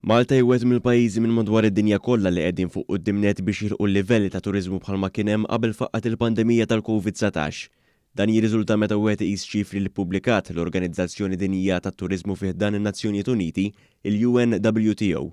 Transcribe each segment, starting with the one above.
Malta hi wieħed mill-pajjiżi minn madwar id-dinja kollha li qegħdin fuq quddiem nett biex jilħqu l-livelli ta' turiżmu bħalma kien hemm qabel faqqgħet il-pandemija tal-Covid-19. Dan jirriżulta meta wieħed iqis ċifri li ppubblikat l-Organizzazzjoni Dinjija tat-Turiżmu fi ħdan in-Nazzjonijiet Uniti, il-UNWTO.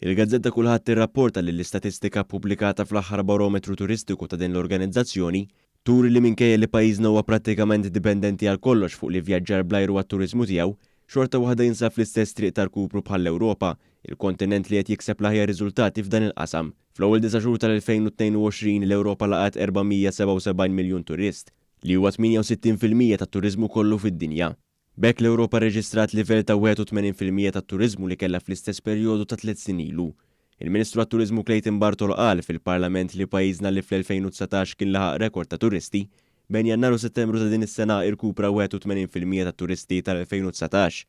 Il-gazzetta Kulħadd tirrapporta li l-istatistika ppubblikata fl-aħħar barometru turistiku ta' din l-organizzazzjoni turi li minkejja li pajjiżna huwa prattikament dipendenti għal kollox fuq l-ivvjaġġar bl-ajru għat-turiżmu tiegħu, xorta waħda jinsab fl-istess triq ta' rkupru bħall-Ewropa, il-kontinent li qed jikseb l-aħjar riżultati f'dan il-qasam. Fl-ewwel disa' xhur tal-2022, l-Ewropa laqgħet 477 miljun turist, li huwa 68% tat-turiżmu kollu fid-dinja. B'hekk l-Ewropa rreġistrat livell ta' 81% tat-turiżmu li kellha fl-istess perjodu ta' tliet snin ilu. Il-Ministru għat-Turiżmu Clayton Bartolo qal fil-Parlament li pajjiżna li fl-2019 kien laħaq rekord ta' turisti, bejn Jannar u Settembru ta' din is-sena irkupra 81% tat-turisti tal-2019.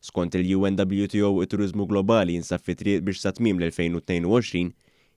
Skont il-UNWTO it-turiżmu globali jinsab fit-triq biex sa tmiem l-2022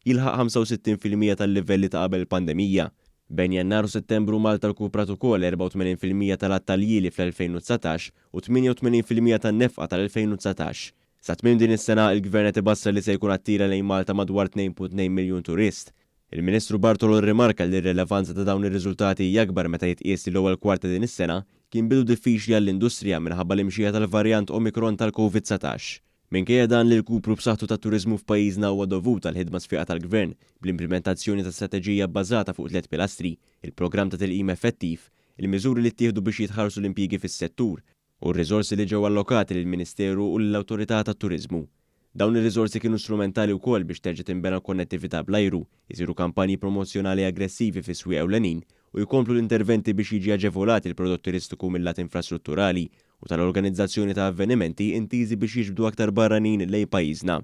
jilħaq 65% tal-livelli ta' qabel il-pandemija. Bejn Jannar u Settembru Malta rkuprat ukoll 84% tal-għadd ta' ljieli fl-2019 u 88% tan-nefqa tal-2019. Sa tmiem din is-sena, il-Gvern qed ibassar li se jkun attira lejn Malta madwar 2.2 miljun turist. Il-Ministru Bartolo rrimarka li r-rilevanza ta' dawn ir-riżultati hija akbar meta jitqies li l-ewwel kwart ta' din is-sena kien bidu diffiċli għall-industrija minħabba l-imxija tal-varjant Omicron tal-Covid 19. Minkejja dan, l-irkupru b'saħħtu tat-turiżmu f'pajjiżna huwa dovut għall-ħidma sfiqa tal-Gvern bl-implimentazzjoni ta' strateġija bbażata fuq tliet pilastri, il-programm ta' tilqim effettiv, il-miżuri li ttieħdu biex jitħarsu l-impjiegi fis-settur, u r-riżorsi li ġew allokati lill-Ministeru u lill-Awtorità tat-Turiżmu. Dawn ir-riżorsi kienu strumentali wkoll biex terġa' tinbena l-konnettività bl-ajru, isiru kampanji promozzjonali aggressivi fis-swieq ewlenin u jkomplu l-interventi biex jiġi aġevolat il-prodott turistiku mil-lat infrastrutturali u tal-organizzazzjoni ta' avvenimenti intiżi biex jiġbdu aktar barranin lejn pajjiżna.